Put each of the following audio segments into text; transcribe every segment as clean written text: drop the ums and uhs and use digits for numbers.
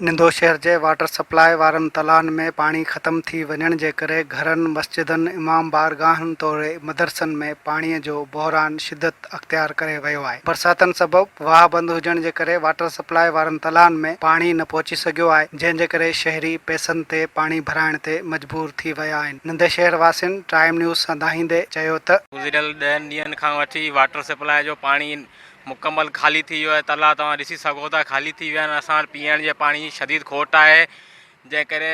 نندو شهر جي water supply وارن تلائن ۾ پاڻي ختم ٿي وڃڻ جي ڪري گهرن، مسجدن، امام بارگاهن توڙي مدرسن ۾ پاڻي جو بحران شدت اختيار ڪري ويو آهي. برساتن سبب واهه بند هجڻ جي ڪري واٽر سپلاء وارن تلائن ۾ پاڻي نه پهچي سگهيو آهي، جنهن جي ڪري شهري پئسن تي پاڻي ڀرائڻ تي مجبور ٿي ويا آهن. نندي شهر واسين ٽائيم نيوز سان دانهيندي چيو ته. گذريل ڏهن ڏينهن کان وٺي واٽر سپلاء جو پاڻي مڪمل خالي ٿي ويو آهي تلاء توهان ڏسي سگهو ٿا خالي ٿي ويا آهن اسان وٽ پيئڻ جي پاڻي جي شديد کوٽ آهي جنهن ڪري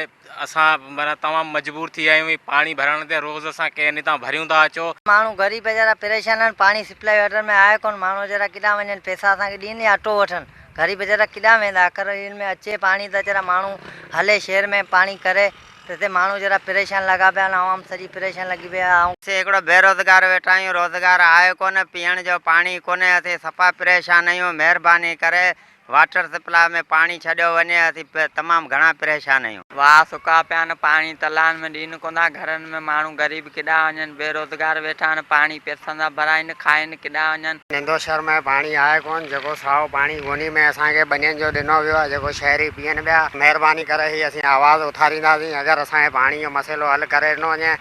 اسان معنيٰ تمام مجبور ٿي ويا آهيون پاڻي ڀرڻ تي روز اسان ڪنهن هتان ڀريون ٿا اچو. ماڻهو غريب ويچارا پريشان آهن پاڻي سپلائي واٽر ۾ آهي ڪونه ماڻهو ويچارا ڪيڏانهن وڃن پئسا اسان کي ڏين يا اٽو وٺن غريب ويچارا ڪيڏانهن ويندا آخر ان ۾ اچي پاڻي ته ويچارا ماڻهو هلي شهر ۾ پاڻي ڪري ته هتي ماڻهو ذرا پريشان لڳا پيا آهن عوام سڄي پريشان لڳي پئي آهي. اسين هڪڙو بيروزگار ويٺا آهيون روزگار آهي ڪونه پيئڻ جو پاڻي ڪونهي اسين صفا پريشان آهيون مهرباني ڪري واٽر سپلاء ۾ پاڻي ڇڏيو وڃي اسين تمام گهڻا پريشان آهيون. واهه سڪا پيا آهن پاڻي تلائن ۾ ڏين ڪونه ٿا گهرن ۾ ماڻهو غريب ڪيڏانهن وڃن بيروزگار ويٺا آهن پاڻي پئسن سان ڀرائين کائين ڪيڏانهن وڃن. نندو شھر ۾ پاڻي آھي ڪون جيڪو سائو پاڻي گوني ۾ اسان کي ٻنين جو ڏنو ويو آھي جيڪو شھري پيئن پيا مھرباني ڪري ھي اسين آواز اٿارينداسين اگر اسان کي پاڻي جو مسئلو حل ڪري ڏنو وڃي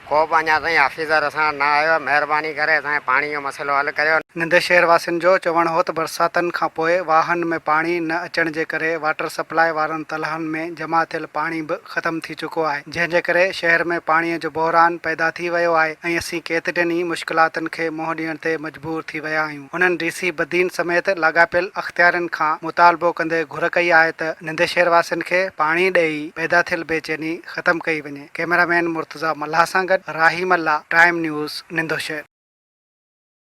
ڪو به اڃا تائين آفيسر اسان وٽ نه آيو آھي مھرباني ڪري اسان کي پاڻي جو مسئلو حل ڪريو. نندي شهر واسين جو چوڻ هو ته برساتن کان پوء واهن ۾ پاڻي نه اچڻ جي ڪري واٽر سپلاء وارن تلاهن ۾ جمع ٿيل پاڻي به ختم ٿي چڪو آهي، جنهن جي ڪري شهر ۾ پاڻي جو بحران پيدا ٿي ويو آهي ۽ اسين ڪيترين ئي مشڪلاتن کي منهن ڏيڻ تي مجبور ٿي ويا آهيون. هنن ڊي سي بدين سميت لاڳاپيل اختيارين کان مطالبو ڪندي گهر ڪئي آهي ته نندي شهر واسين کي پاڻي ڏئي پيدا ٿيل بيچيني ختم ڪئي وڃي. ڪئميرا مين مرتضيٰ ملاح سان گڏ راهي ملاح، ٽائيم نيوز، نندو شهر.